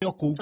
O kũu.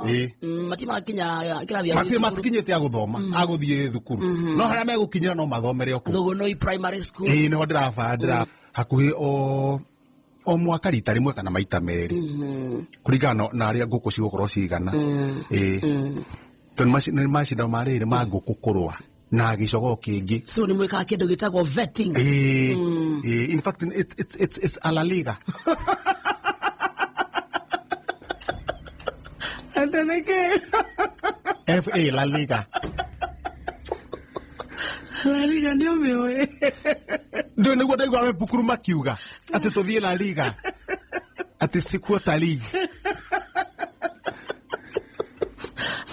Ĩĩ. Matimakinya kĩrathi. Matirĩ matikinyĩte a gũthoma, agũthiĩ thukuru, no harĩa megũkinyĩra no mathomere o kũu. Thugunui Primary School. Ĩĩ, nĩho ndĩraba ndĩra hakuhĩ o mwaka rita rĩmwe kana maita merĩ, kũringana na arĩa ngũkũ cigũkorwo cigana. Ĩĩ, tondũ nĩ macindano ma rĩrĩ ma ngũkũ kũrũa na gĩcogoo kĩngĩ. So nĩ mwĩkaga kĩndũ gĩtagwo vetting? Ĩĩ, in fact it's a La Liga. Ateneke. FA La Liga. La Liga nĩ ũmĩũĩ? Ndũ nĩguo ndaigua wepukuru makiuga atĩ tũthiĩ La Liga, atĩ si quarter league.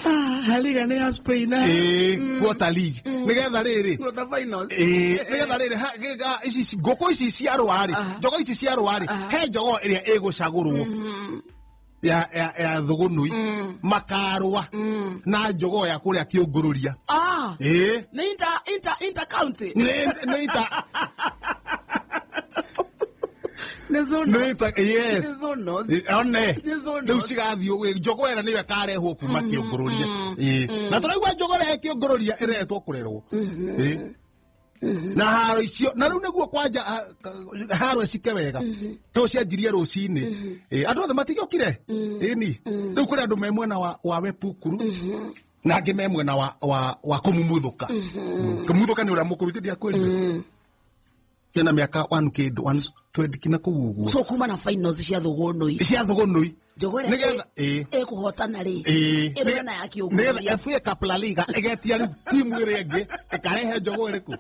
Ah, La Liga nĩ ya Spain. Ĩĩ, quarter league nĩgetha rĩrĩ Quarter finals. Ĩĩ, nĩgetha rĩrĩ ici ngũkũ ici ciarũa rĩ, njogo ici ciarũa rĩ, he njogo ĩrĩa ĩgũcagũrwo ya Thũgũnui, makarũa na njogo ya kũrĩa kĩũngũrũria. Ĩĩ. Nĩ inter county. Nĩ ita Nĩ zonals. Nĩ ita, yes. Nĩ zonals. Ĩ, one. Nĩ zonals. Rĩu cigathiĩ njogo ĩrĩa nĩyo ĩkarehwo kuma kĩũngũrũria. Ĩĩ. Na tũraigua njogo ĩrĩa kĩũngũrũria ĩrehetwo kũrerwo. Ĩĩ. Na haro icio na rĩu nĩguo kwanja haro icike wega to cianjirie rũcinĩ. Ĩĩ, andũ othe matigĩũkire. Ĩni rĩu kũrĩ andũ me mwena wa Wepukuru na angĩ me mwena wa kũmumuthũka. Kũmumuthũka nĩ ũrĩa mũkũrũ, ndiakwĩrire ena mĩaka one kĩndũ 120 kina kũu ũguo. So kuma na finals cia Thugunui, cia Thũgũnui, njogo ĩrĩa Nĩgetha- ĩĩ. ĩkũhotana rĩ, Ĩĩ. ĩrũe na ya Nĩgetha kĩũngũrũria. FA Cup La Liga ĩgetia rĩu timu ĩrĩa ĩngĩ ĩkarehe njogo ĩrĩkũ?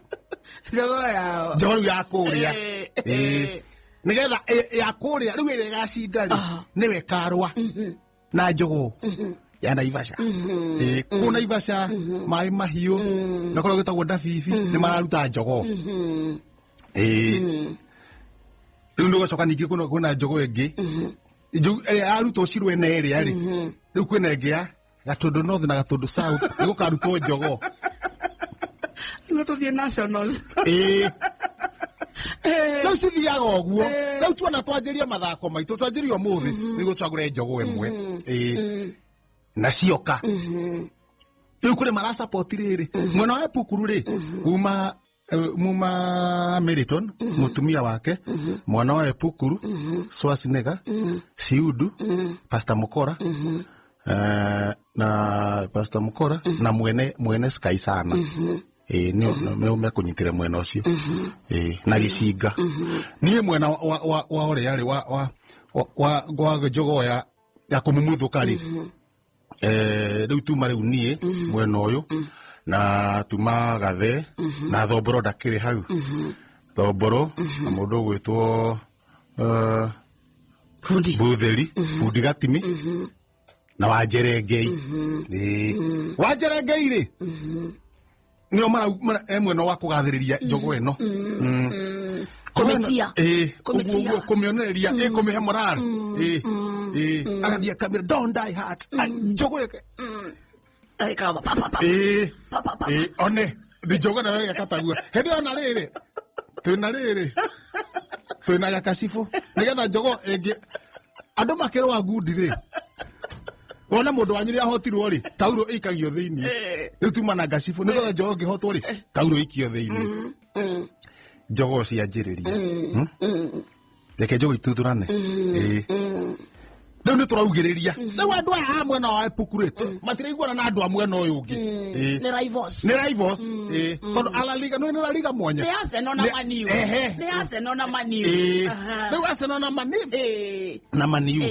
Njogo yao. Njogo rĩu ya kũrĩa. Ĩĩ. Ĩĩ. Nĩgetha ya kũrĩa rĩu ĩrĩa ĩgacinda rĩ, nĩwe ĩkarũa na njogo ya Naivasha. Ĩĩ, kũu Naivasha maĩ mahiũ na kũrĩa gwĩtagwo Ndabibi nĩ mararuta njogo. Ĩĩ, rĩu nĩ gũcoka ningĩ kwĩna njogo ĩngĩ ĩrĩa yarutwo cirwene ĩrĩa rĩ, rĩu kwĩna ĩngĩ ya Gatũndũ North na Gatũndũ South, nĩ gũkarutwo njogo. No tũthiĩ nationals. Ĩĩ, rĩu cithiaga ũguo. Rĩu tuona twanjĩrie mathako maitũ, twanjĩrie ũmũthĩ nĩguo tũcagũre njogo ĩmwe. Ĩĩ, na cioka rĩu kũrĩ marasapoti rĩrĩ mwena wa Epukuru rĩ, kuma muma Meriton, mũtumia wake, mwana wa Epukuru, Schwarzenegger, Siudu, Pastor Mukora, na Pastor Mukora na mwene Sky sana. Ĩĩ, nĩo mekũnyitĩra mwena ũcio. Ĩĩ, na gĩcinga niĩ mwena wa ũrĩa rĩ wa njogo ya kũmumuthũka rĩ, rĩu tuma rĩu niĩ mwena ũyũ na tuma gathe na Thomboro ndakĩrĩ hau, Thomboro na mũndũ ũgwĩtwo Bundi. Butheri Bundi Gatimi na Wanjerengei. Ĩĩ, Wanjerengei rĩ, nĩo e mwena wa kũgathĩrĩria njogo ĩno. Kũmĩtia. Ĩĩ, ũguo. Kũmĩtia. Ũguo kũmĩonereria, ĩ kũmĩhe moral. Ĩĩ, agathiĩ akamĩra, "Don't die hard." Ah, njogo ĩke Ĩkaga pa pa pa. Ĩĩ. Pa pa pa. Ĩĩ, one nĩ njogo nayo ĩgakatagua hĩndĩ ĩyo na rĩrĩ twĩna rĩrĩ twĩna gakacibũ nĩgetha njogo ĩngĩ andũ makĩrũa ngundi rĩ, wona mũndũ wanyu nĩ ahotirwo rĩ, tauro ĩikagio thĩinĩ. Rĩu tuma na ngacibũ nĩgetha njogo ĩngĩhotwo rĩ, tauro ĩikio thĩinĩ, njogo cianjĩrĩria. Reke njogo ituthũrane. Ĩĩ, rĩu nĩ tũraugĩrĩria rĩu andũ aya a mwena wa Epuku rĩ, matiraiguana na andũ a mwena ũyũ ũngĩ. Ĩĩ. Nĩ rivals. Nĩ rivals. Ĩĩ, tondũ a La Liga nĩ La Liga mwanya. Nĩ Arsenal na Man U. Ehe. Nĩ Arsenal na Man U. Ĩĩ. Rĩu Arsenal na Mani na Maniu.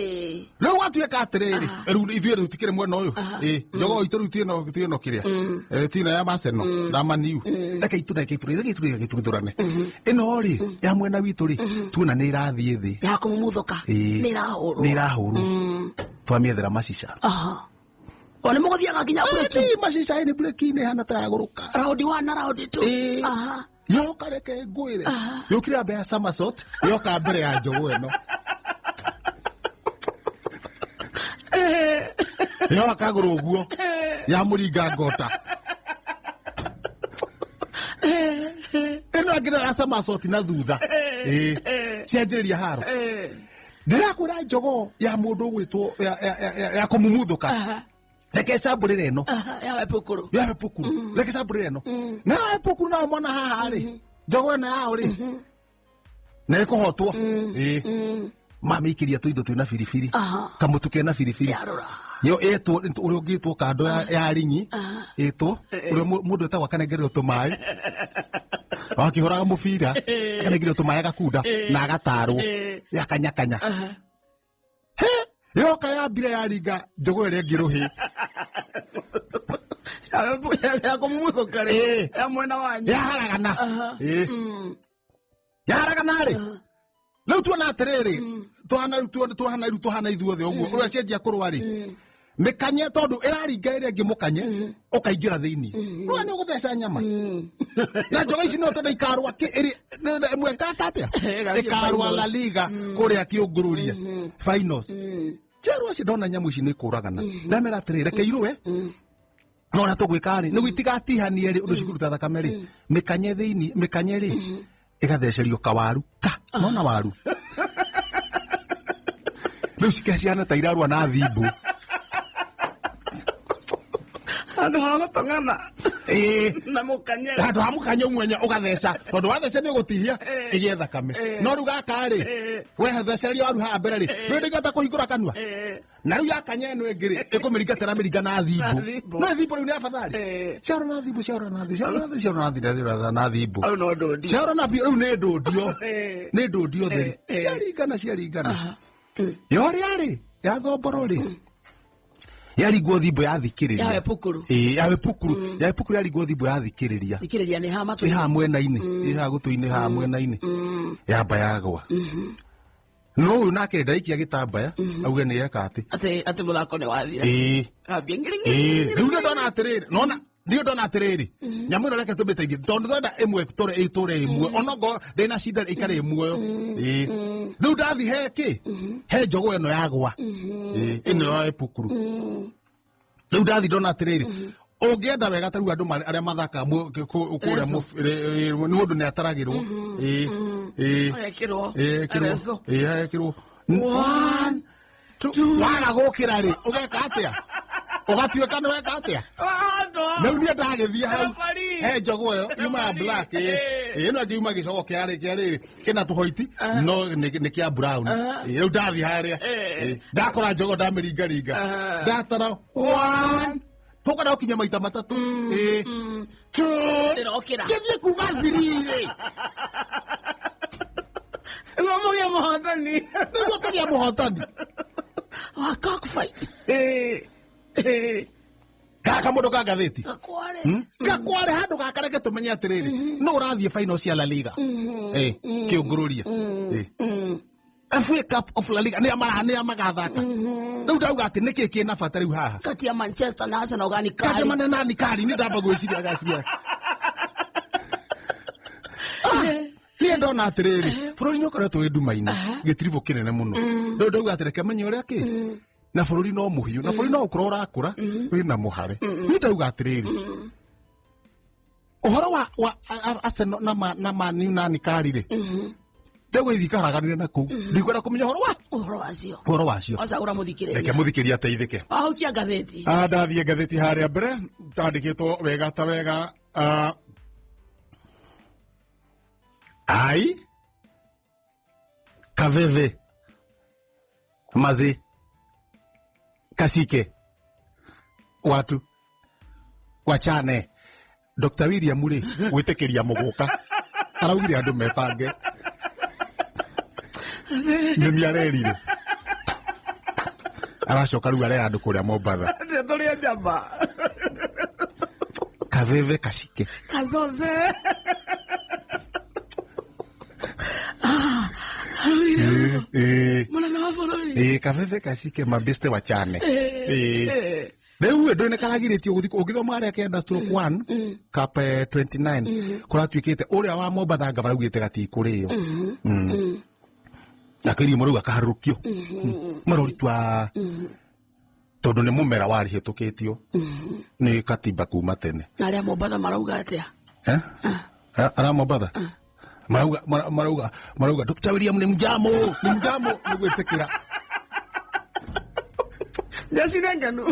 Rĩu gwatuĩka atĩrĩrĩ, rĩu ithuĩ rĩu tikĩrĩ mwena ũyũ. Ĩĩ, njogo itũ rĩu tiĩno kĩrĩa. Tina ya Arsenal na Maniu, reke itu reke itu reke itu reke ituthũrane. Ĩno rĩ ya mwena witũ rĩ, tuona nĩ ĩrathiĩ thĩ. Ya kũmumuthũka. Ĩĩ. Nĩ ĩrahũrwo. Nĩ ĩrahũrwo, twamĩethera macica. O nĩ mũgũthiaga nginya breki? Ĩĩ, macica ĩnĩ breki-inĩ hana ta yagũrũka. Round 1 na round 2. Ĩĩ. Yoka, reke ngwĩre, yũkire mbere ya somersault, yoka mbere ya njogo ĩno, yoka kagũrũ ũguo ya mũringa ngota ĩno ĩngĩ nayo ya somersault na thutha. Ĩĩ, cianjĩrĩria haro, ndĩrakwĩra. He njogoo ya mũndũ ũgwĩtwo ya kũmumuthuka. Reke cambũrĩre ĩno. Yawe pukuru. Yawe pukuru, reke cambũrĩre ĩno na yawe pukuru nao mona haha rĩ, njogoo ĩno yao rĩ nĩ ĩkũhotwo. Ĩĩ, mamĩikĩria tũindo twĩna biribiri, kamũtu kena biribiri. Yarora. Yo ĩtwo ũrĩa ũngĩtwo kando ya ringi, ĩtwo ũrĩa mũndũ etagwo akanengererwo tũmaĩ wakĩhũraga mũbira, akanengererwo tũmaĩ agakunda na agatarwo yakanyakanya. He yoka yambire yaringa njogoo ĩrĩa ĩngĩ rũhĩ. Ya kumumuthuka rĩ. Ya mwena wanyu. Yaharagana. Ĩĩ. Yaharagana rĩ, rĩu tuona atĩrĩrĩ, tuhana rĩu tuhana rĩu tuhana ithuothe ũguo ũrĩa cianjia kũrũa rĩ, mĩkanye tondũ ĩraringa ĩrĩa ĩngĩ, mũkanye ũkaingĩra thĩinĩ nĩwe nĩ ũgũtheca nyama na njoga ici no tondũ ikarũa ĩmwe kaka atĩa. Ĩgathiĩ ĩkarũa finals. La Liga kũrĩa kĩũngũrũria finals. Njerwo ici ndona nyamũ ici nĩ kũragana, ndamera atĩrĩrĩ, reke irũe, no ũrĩa tũgwĩka rĩ nĩguo itigatihanie rĩ, ũndũ cikũruta thakame rĩ, mĩkanye thĩinĩ, mĩkanye rĩ ĩgathecerio kawaru ka nona waru, rĩu cikaciana ta irarũa na thimbũ. Handũ ha gũtong'ana Ĩĩ. na mũkanye. Handũ ha mũkanye umwenya ũgatheca, tondũ watheca nĩ ũgũtihia ĩgĩe thakame. No rĩu gaka rĩ, wetheceria waru haha mbere rĩ, rĩu ndĩngĩhota kũhingũra kanua. Na rĩu yakanya ĩno ĩngĩ rĩ, ĩkũmĩringatĩra mĩringa na thimbũ. Na thimbũ. No thimbũ rĩu nĩ afadhali. Ciarora na thimbũ, ciarora na thimbũ, ciarora na thimbũ, ciarora na thimbũ, ciarora na thimbũ. Au no ndũndi. Ciarora na rĩu nĩ ndũndio. Nĩ ndũndio theri. Ciaringana, ciaringana yorĩa rĩ, yathomboro rĩ, yaringwo thimbũ yathikĩrĩria. Yawe pukuru. Ĩĩ, yawe pukuru, yawe pukuru, yaringwo thimbũ yathikĩrĩria. Thikĩrĩria nĩ ha matũ. Ĩ haha mwena-inĩ, ĩ haha gũtũ-inĩ, haha mwena-inĩ yamba yagwa. No ũyũ nake ndaikia gĩtambaya auge nĩ eka atĩ. Atĩ mũthako nĩ wathira. Ĩĩ. Ambia ngiri. Ĩĩ, rĩu nĩ ndona atĩrĩrĩ, nona nĩ ndona atĩrĩrĩ, nyamũ ĩno reke tũmĩteithie tondũ twenda ĩmwe tũre ĩtũre ĩmwe onokorwo ndĩna cinda ĩikare ĩmuoyo. Ĩĩ, rĩu ndathi he kĩ, he njogoo ĩno yagwa. Ĩĩ, ĩno ya ĩpukuru. Rĩu ndathi ndona atĩrĩrĩ, ũngĩenda wega ta rĩu andũ arĩa mathakaga kũrĩa. Reso. Nĩ mũndũ nĩ ataragĩrwo. Ĩĩ, ĩĩ. Ekĩrwo. Ĩkĩrwo. Reso. Ĩĩ, ekĩrwo. One, two, waga gũkĩra rĩ, ũgeka atĩa? Ũgatuĩka nĩ weka atĩa? Rĩu niĩ ndagĩthiĩ hau Referee. he njogoo ĩyo yuma ya black. Ĩĩ. Ĩĩ. Ĩĩ, ĩno ĩngĩ yuma gĩcogo kĩa rĩ, kĩa rĩrĩ kĩna tũhoiti no nĩ kĩa brown. Ĩĩ, rĩu ndathiĩ harĩa. Ĩĩ, ndakora njogoo, ndamĩringaringa, ndatara one, tũkwenda gũkinya maita matatũ. Ĩĩ, two. Ndĩrokĩra. Ngĩthiĩ kuga three rĩ, Nĩguo mũgĩe mũhotani. Nĩguo tũgĩe mũhotani. Wa cockfight. Ĩĩ. Ĩĩ. Gaka mũndũ ka ngathĩti. Gakware. Gakware handũ gakareke tũmenye atĩrĩrĩ, no ũrathiĩ final cia La Liga, kĩũngũrũria, FA Cup of La Liga, nĩa mara nĩa magathaka. Rĩu ndauga atĩ nĩkĩ kĩna bata rĩu haha? Kati ya Manchester na Arsenal gani kati kali? Manena ni kari nĩ ndamba gwĩciria gaciria niĩ ndona atĩrĩrĩ, bũrũri nĩ ũkoretwo wĩ nduma-inĩ gĩtiribũ kĩnene mũno. Rĩu ndauga atĩ reke menye ũrĩa kĩ na bũrũri no mũhiũ na bũrũri no ũkorwo ũrakũra wĩna mũhare. Niĩ ndauga atĩrĩrĩ, ũhoro wa Arsenal na Man U na Nikari rĩ, ndauga ithi ikaharaganire na kũu, ndikwenda kũmenya ũhoro wa Ũhoro wacio. Ũhoro wacio. Wacagũra Reke mũthikĩrĩria. Mũthikĩria ateithĩke. Wahukia ngathĩti. Ndathiĩ ngathĩti harĩa mbere tandĩkĩtwo wega ta wega. Ai kaveve mazi kasike watu wachane. Dr William rĩ gwĩtĩkĩria mũgũka araugire andũ mebange nĩ arerire aracoka rĩu arera andũ kũrĩa Mombatha. Tũrĩa njamba. Kaveve kashike. Kazoze. Ah, araugire mũnene wa bũrũri. Ĩĩ, kaveve kashike, mabeste wachane. Ĩĩ, rĩu ĩ ndũ nĩ karagirĩtio gũthiĩ ũngĩthoma harĩa kenda stroke 1 cap 29 kũratuĩkĩte ũrĩa wa Mombatha ngavana augĩte gatikũrĩo na kĩrimũ rĩu akaharũrũkio marori twa tondũ nĩ mũmera warĩhĩtũkĩtio nĩ katiba kuma tene. Na arĩa Mombatha marauga atĩa? Eh? Arĩa Mombatha marauga Dr. William nĩ mjamo, nĩ mjamo nĩ gwĩtĩkĩra. Njeci nĩ ngenu.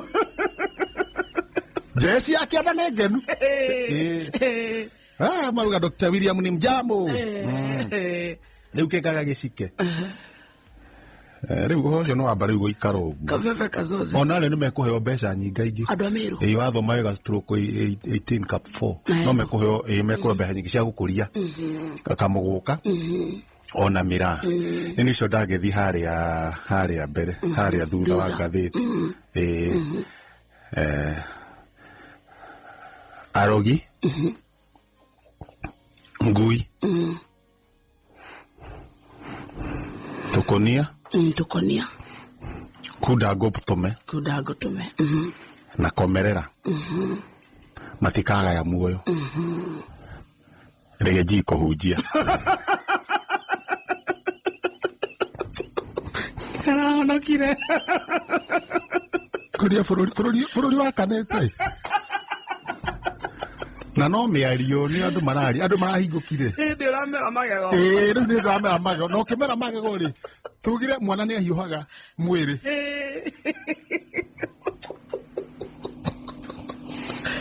Jeci ya kĩanda nĩ ngenu. Ĩĩ. Ah, maruga Dr. William ni mjambo. Rĩu kĩkaga gĩcike. Eh, rĩu ũhoro ũcio nĩ wamba rĩu gũikara ũguo. Kabebe kazoze. Ona rĩu nĩ mekũheo mbeca nyingaingĩ. Andũ a Meru. Ĩĩ, wathoma wega stroke 18 cap 4 no mekũheo, ĩĩ, mekũheo mbeca nyingĩ cia gũkũria kamũgũka ona mĩraa. Nĩ nicio ndagĩthiĩ harĩa mbere, harĩa thutha wa ngathĩti. Ĩĩ. Eh, arogi, ngui, tũkũnia, Tukonia. Kunda ngũtũme. Kunda ngũtũme. Na komerera matikagaya muoyo. Rege ji kũhunjia. Arahonokire. Kũria bũrũri wakanĩte na no mĩario nĩ andũ mararia, andũ marahingũkire. Hĩndĩ ũramera magego. Ĩĩ, rĩu nĩ ndamera magego, na ũkĩmera magego rĩ, tugire mwana nĩ ahiũhaga mwĩrĩ,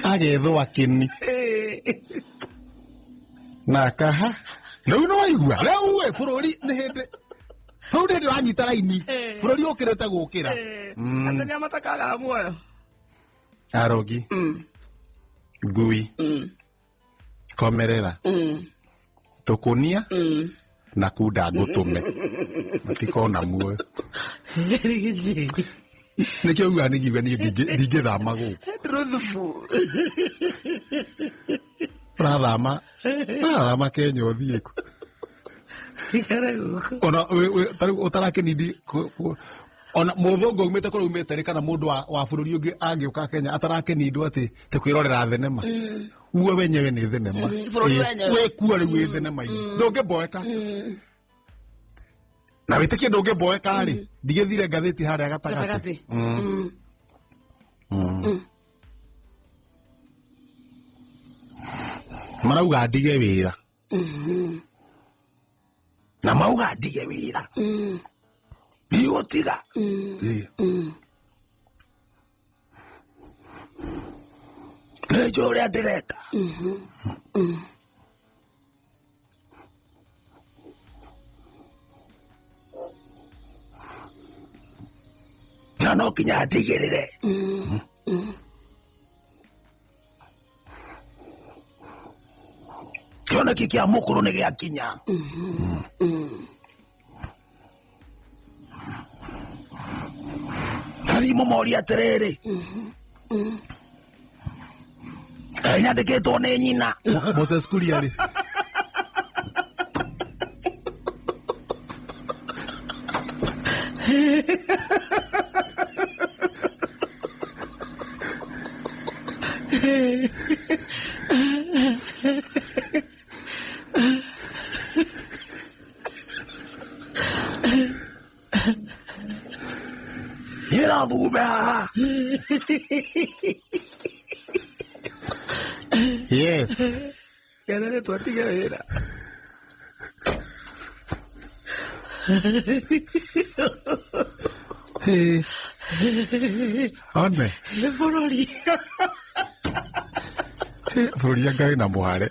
agethũa kĩni na akaha. Rĩu nĩ waigua rĩu ĩ, bũrũri nĩ hĩndĩ, bũrũri nĩ hĩndĩ ũranyita raini, bũrũri ũkĩrĩte gũkĩra. Atĩ nĩa matakagaga muoyo. Arogi, ngui, komerera, tũkũnia na kunda ngũtũme matikona muoyo. Nĩkĩo ugaga nĩngiuga niĩ ndingĩthama gũkũ. Truthful. Ũrathama Kenya ũthiĩ kũ? Ikara gũkũ. Ona tarĩu ũtarakĩnindi ona mũthũngũ aumĩte kũrĩa aumĩte rĩ, kana mũndũ wa bũrũri ũngĩ angĩũka Kenya atarakĩnindwo atĩ te kwĩrorera thenema, uwe wenyewe nĩ thenema. Bũrũri wenyewe. Wĩ kuo rĩu wĩ thenema-inĩ, ndũngĩmboeka na wĩtĩkie ndũngĩmboeka rĩ, ndigĩthire ngathĩti harĩa gatagatĩ. Gatagatĩ. Marauga ndige wĩra, na mauga ndige wĩra, ndigũtiga. Ĩĩ. Nĩ njũĩ ũrĩa ndĩreka. Na no nginya ndigĩrĩre kĩoneki kĩa mũkũrũ nĩ gĩakinya. Nathiĩ mũmorie atĩrĩrĩ, nyandĩkĩtwo nĩ nyina Moses Kuria rĩ. Niĩ no thugume haha. Yes. Kethere twatige wĩra. Hey. One. Bũrũri. Hey, bũrũri anga wĩna mũhare.